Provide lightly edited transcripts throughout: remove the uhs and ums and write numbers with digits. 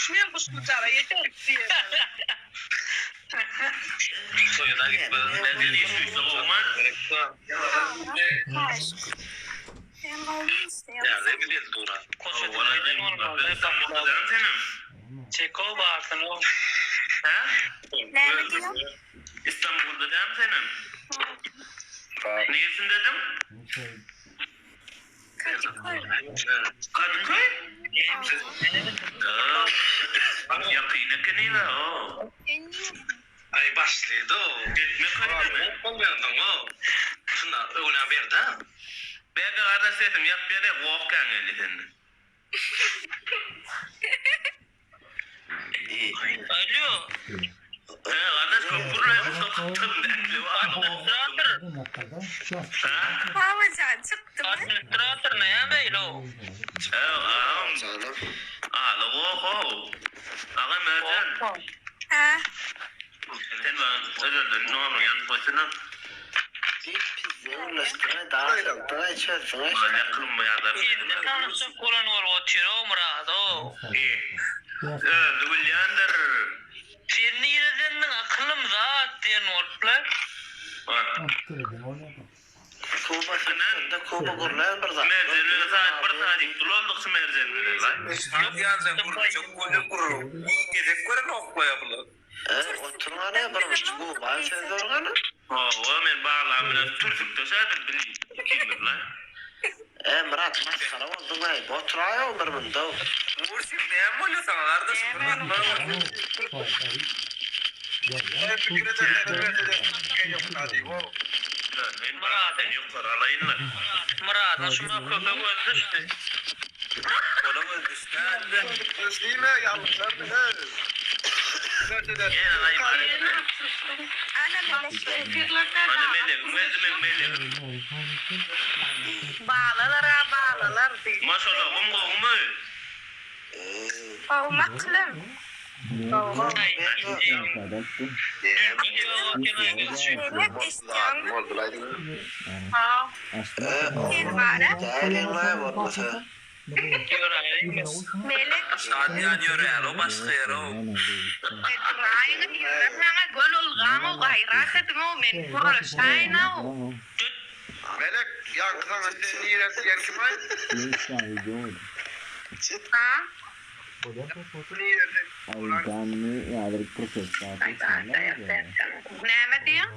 Şuňam guşgujara ýeterik diýen. Toýa gitmez. Merjen iş güýçde gowumy? Sen gowumy işte. Ýa-da gideli dura. Çeko barsyn o. Hä? Näme diýýäň? Istanbulda dämi senem? Niresindediň? Kadyköý. Kadyköý? Ýakyn ekeniň-ä, o. Sen nirede? Aý başlydy-ow. Etme köýdemi? Bolýandyň-ow. Şunda öwna berdi-ä. Bärde gardaş sesim ýapýa-da goh kän geldi senden. Alo. He gardaş köp gürleýäň sokakdan äkli Administrator. Babajan çykdymy? Administrator näme beýle-ow? He agam. Aly goh-ow. Agam Merjen. Hä? Sen maňa özelden nomeriňi ýazyp goýsana. Ilde tanyşjak bolan bolup otyr-ow Myrat-ow. Özi bilýändir. Sen niredendiň akyllym zat diýen bolupla. Kuba sende kuba gurlaýan bir zat. Merjen bilen saat bir saat diýip durandyk şu Merjen bilen laý. Şadyýanjan gürlejek bolýa gürrüň. Gezek gören oklaýa bular. E oturyň hany bir Kuba söz ber gana. Hawa men baglam bilen türsükde şadyr bil ikimiz laý. E Myrat masgara bolduň aý oturaýow bir mundow. Murşit näme bolýa saňa gardaşym bir zat bar Myradyň ýokary alaýynla. Myradyň şuma köpe gözi düşdi. Ola gözi düşdi indi. Ana melek geldi. Ana melegim geldi meň melegim. Balalar-a balalar diý. Maşalagym gowumy? Gowumy akylym? Melek eşitýäňmi? Sen bara. Melek. Şadyýan ýöräli-ow başga ýere-ow. Duraýyň ýöre maňa göl ulgaň-ow gaýrat ediň-ow men gürleşäýin-ow. Melek ýaňky saňa sen niresi diýen kim-aý? Ha? Näme diýýäň?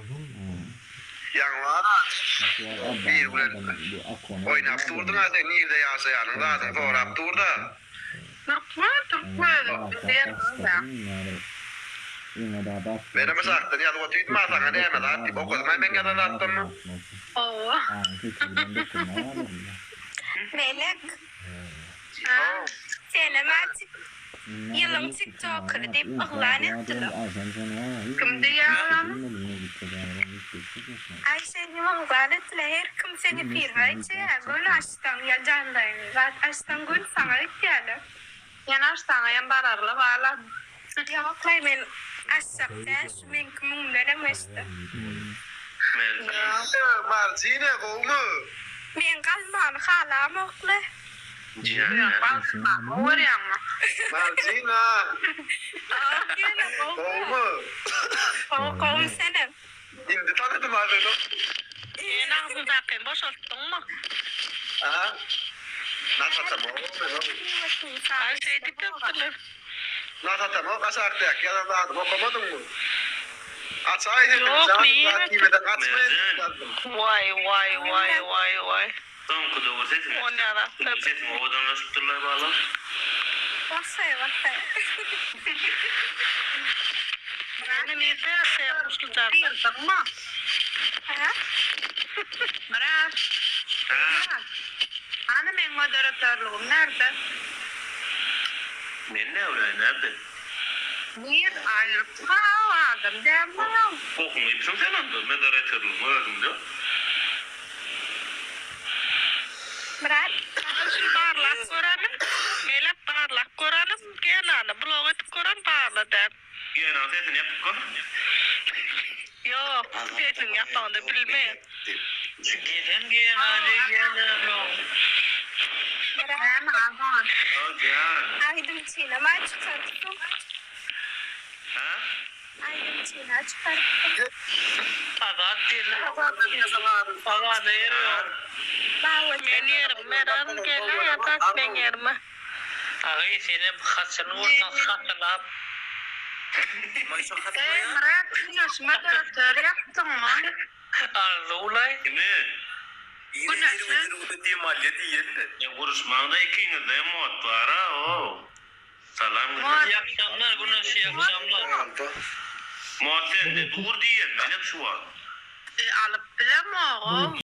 Ýaňy bar-a, bir bilen oýnap durduň-a sen nirde ýaşaýanyň zadyň sorap dur-da. Türkmen, türkmen, bilýärsiň-dä. Menem aşakdan ýazyp otyrdym-a saňa näme zat diýip, okadyň-a meň ýazan zatlarymy. Hawa. Melek. Senem-ä ýylyň tiktokery diýip yglan etdiler. Kim diýýär ony? Aý şeýdip yglan etdiler her kim seni piwo içýär göni açsaň ýa janlaýyn zat açsaň göni saňa gitýärler. Sen açsaňaýam bararla balam. Ýoklaý men açjak däl şu meňki müňdenem geçdi. Marjine gowmy? Men galmany halamokly. Galmany görýäňmi? Marjina gowmy? Gowy gowmy senem. Indi tanadym a seni. Sen agzyňdakyny boşaltdyňmy? Aha. Nas atamok men o. Aý şeýdip ýapdylar. Nas atamok aşakdaky ýazan zadymy okamadyňmy? Açaý sesini Ýok janym nirede. zat diýmeden gaçma diýip ýazdym. Waý waý waý waý waý. Soňky döwür sesiň On ýazapdyr. Sesiň owadanlaşypdyrlaý balam. Basaý basaý. Ýöne nirde ýaşaýaň guşlujar? Gyrdyňmy? Hä? Myrat. Hä? Myrat. Hany meň moderatörlygym närde? Men näbileýin närde? Nir aýrypsyň-ow adam dälmiň-ow? Gohuňy iýipsiň sen onda moderatörlygyň özüňde. Myrat. Hany şuny barlap görelim. Melek barlap görelim. Genany blok edip gören barla däl. Genany sesini ýapyp gör. Ýok, sesini ýapanda bilmeýän. Gelen Genany ýener. Näme Azat? Jan. Aýdymçynam-a çykarypsyň. Hä? Aýdymçyny-a çykarypsyň. Azat geldi. Azada ýer ýok. Men ýerim meran gele Azat meň ýerime. Agy senem haçan bolsaň hasylap. Eý Myrat güneşime dörter ýapdyňmy? Arzuwlaý. Kimi? Güneşi. Ya guruşmaňda ikiňizde hem mod bara o. Salam Mod. Iyi akşamlar Güneş iyi akşamlar. Mod sende dur diýen menem şu wagt. E, alyp bilemog-ow.